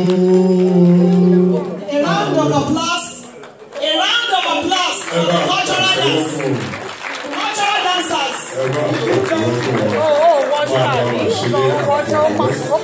A round of applause. A round of applause for the cultural dance. Cultural dancers. Ó wọ́n ṣàbí ó wọ́n ṣọ́.